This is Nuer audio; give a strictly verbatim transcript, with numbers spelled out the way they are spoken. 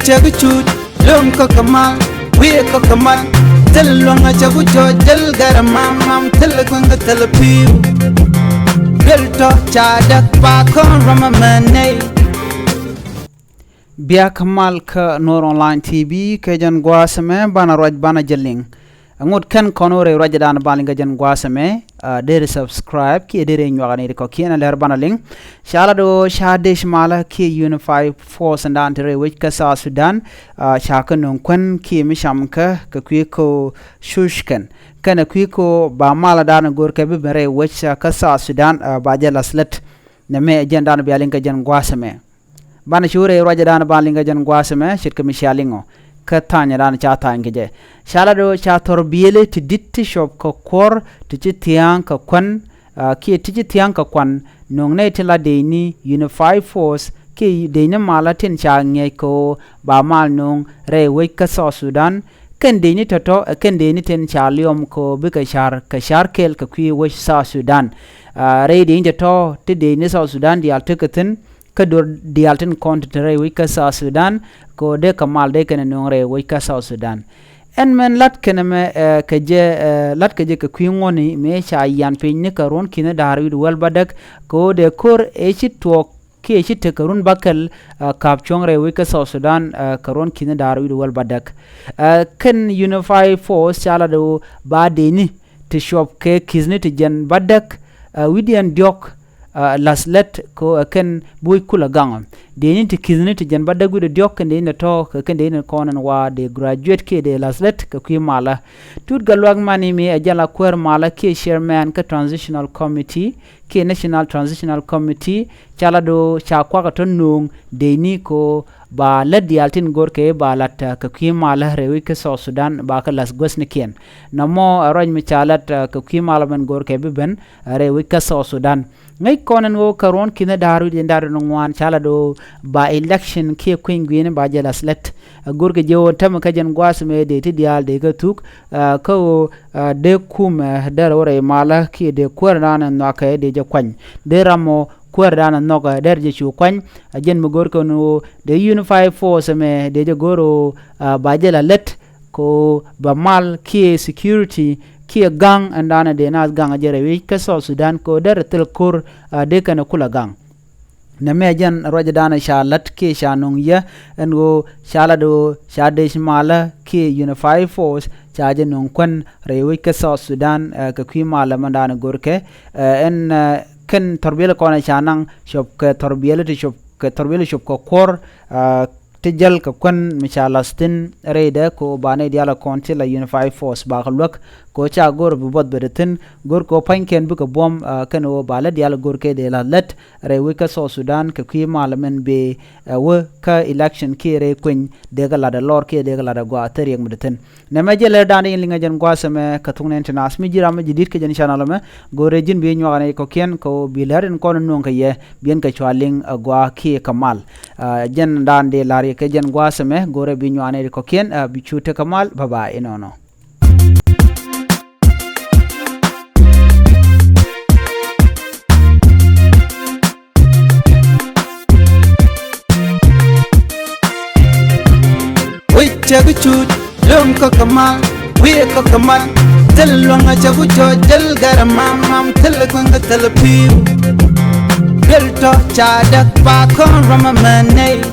Cɛ kɛ cut, löŋ kä kɛ mal, wi̱i̱ kä kɛ mal. Thil luäŋ a cɛ ku cɔ jäl gɛrɛ mam mam, thil kueŋ kä thil pi̱w. Duel tɔ ca däk pa kɔn ram a mɛ nɛy. Biak mal kä Nuɔr Online T V kɛ jɛn gua̱a̱th ɛmɛ banɛ ruac banɛ jɛ liŋ. Ŋot kɛn kɔn wä rɛy ruacdan ban liŋ kɛ jɛn gua̱a̱th ɛmɛ, a, deri subscribe kiɛ deri nyuak ni ri kɔkiɛn a lɛr banɛ liŋ. Ca lat ɣöö ca dec malä kiɛ Unified Force ɛn dan ti rɛy wec kä South Sudan, a, ca kä nöŋ kuän kiɛ mi cam kä kɛ kui̱ kä cuc kɛn. Kɛnɛ kui̱ kä ba malä dan go̱r kɛ bi ben rɛy wec kä South Sudan, a, ba jɛ lath lät. Nɛmɛ ɛ jɛn dan bia liŋ kɛ jɛn gua̱a̱th ɛmɛ. Banɛ cu rɛy ruacdan ban liŋ kɛ jɛn gua̱a̱th ɛmɛ ce̱tkɛ mi cia liŋ ɔ. Kä tha̱a̱nydan ca tha̱a̱ny kɛ jɛ. Ca lat ɣöö ca thɔr biëëli ti di̱t ti cuɔp kɛ kuɔ̱r ti ci thia̱a̱ŋ kɛ kuän, a, kiɛ ti ci thia̱a̱ŋ kɛ kuan nöŋ nɛy tin la decni Unified Force kiɛ decni malä tin ca ŋi̱eec kɛ ɣöö ba mal nöŋ rɛy wec kä South Sudan. Kɛn decni tɔ̱tɔ̱ ɛ kɛn decni tin ca liɔm kɛ ɣöö bikɛ ca̱r kɛ ca̱r kɛɛl kɛ kui̱ wec South Sudan. A, rɛy decni tɔ̱tɔ̱ ti decni South Sudan diaal tekɛ thi̱n, kä duer diaal tin kɔn ti te rɛy wec kä South Sudan, kɛ ɣöö dee kɛ mal dee kɛn ɛ nööŋ rɛy wec kä South Sudan. Ɛn mɛn lat kɛn ɛmɛ, ɛ, kɛ jɛ, ɛ, lat kɛ jɛ kɛ kui̱ ŋuɔ̱tni mëë ca yian piny ni kɛ ruɔ̱n ki̱ni da̱a̱r wi̱cdɛ wäl bädäk, kɛ ɣöö dee ko̱r ëë ci tuɔɔk kiɛ ci tek kɛ run bäkɛl, ɛ, ka̱p cuɔ̱ŋ rɛy wec kä South Sudan, ɛ, kɛ ruɔ̱n ki̱ni da̱a̱r wi̱cdɛ wäl bädäk. Ɛ, kɛn Unified Force ca lat ɣöö ba decni ti cuɔp kɛ ki̱thni ti jiɛn bädäk, ɛ, wi̱cdiɛn diɔ̱k, a, lath lät kɛ ɣöö ɛ kɛn bi wec kulɛ gaŋ ɔ. Decni ti ki̱thni ti jiɛn bädäk wi̱cdɛ diɔ̱k kɛn decni tɔ̱ kɛ kɛn decni kɔn ɛn wa dee graduate kiɛ dee lath lät kɛ kui̱ malä. Tut Gatluak Mani mi ɛ jɛn la kuäär malä kiɛ chairman kä Transitional Committee kiɛ National Transitional Committee, ca lat ɣöö ca kuak ɛ tɔ̱ nööŋ decni kɛ ɣöö ba lät diaal tin görkɛ ba lat, a, kɛ kui̱ malä rɛy wec kä South Sudan ba kɛ lath guäthnikiɛn. Nɔmɔ ɛ ruac mi ca lat, a, kɛ kui̱ malä mɛn görkɛ bi ben, a, rɛy wec kä South Sudan. Ŋäc kɔn ɛn ɣöö kɛ ruɔ̱n ki̱ni da̱a̱r wi̱cdɛ da̱a̱r wi̱cdɛ ŋuan ca lat ɣöö ba election kiɛ kui̱ny gui̱ni ba jɛ lath lät. A, görkɛ jɛ ɣöö tämɛ kä jɛn gua̱a̱th mɛ dee ti diaal dee kɛ thuk, a, kä ɣöö, a, dee kumɛ, a, dee rɛw rɛy malä kiɛ dee kuäärdan ɛ nhɔakɛ dee jɛ kuany. Dee ram ɔ kuäärdan ɛ nhɔkɛ dee jɛ cu kuany. A, jɛn mi görkɛ ni ɣöö dee Unified Force ɛmɛ dee jɛ gör ɣöö, a, ba jɛ la lät kɛ ɣöö bɛ mal kiɛ security kiɛ ga̱ŋ ɛn danɛ dee naath ga̱ŋ jɛ rɛy wec kä South Sudan kɛ ɣöö derɛ thil ko̱r, a, dee kɛn ɛ kulɛ ga̱ŋ. Nɛmɛ jɛn ruacdan ca lat kiɛ ca nöŋ yɛ ɛn ɣöö ca lat ɣöö ca dec malä kiɛ Unified Force ca jɛ nöŋ kuän rɛy wec kä South Sudan, ɛ, kɛ kui̱ malä mɛn danɛ görkɛ, ɛ, ɛn, ɛ, kɛn thɔrbiɛl kɔn ca naŋ cuɔp kɛ thɔrbiɛl ti cuɔp kɛ thɔrbiɛl cuɔp kɛ kuɔ̱r, ɛ, ti jäl kɛ kuän mi ca lath thi̱n rɛydɛ kɛ ɣöö ba nɛy diaal kɔn ti la Unified Force bakɛ luäk kɛ ɣöö ca go̱r bi buɔth bɛ ti thi̱n go̱r kɛ ɣöö pa̱nykiɛn bikɛ buɔ̱m, a, kɛn ɣöö ba lät diaal go̱r kɛ dee la lät rɛy wec kä South Sudan kɛ kui̱ malä mɛn bee, a, wä kä election kiɛ rɛy kueny dee kɛ lat ɛ lɔr kiɛ dee kɛ lat ɛ gɔaa thil riɛk mi ti thi̱n. Nɛmɛ jɛ lɛr da̱a̱n in liŋɛ jɛn gua̱a̱th ɛmɛ kɛ thuk nɛn ti naath mi ji̱ ram mi ji̱ di̱t kɛ jɛn channel ɛmɛ. Go̱rɛ ji̱n bi nyuak ɛn ɛ kɔ̱kiɛn kɛ ɣöö bi lɛr in kɔn nuɔ̱ŋ kɛ yɛ bi ɛn kɛ cua liŋ, a, gɔaa kiɛ kɛ mal. A, jɛn da̱a̱n dee la̱r yɛ kɛ jɛn gua̱a̱th ɛmɛ go̱rɛ bi nyuak ɛn ɛ kɔ̱kiɛn, a, bi cu tekɛ mal. Bye bye inɔnɔ. Wec cɛ kɛ cut, löŋ kä kɛ mal, wi̱i̱ kä kɛ mal. Thil luäŋ a cɛ ku cɔ jäl gɛrɛ mam mam, thil kueŋ kä thil pi̱w. Duel tɔ ca däk pa kɔn ram a mɛ nɛy.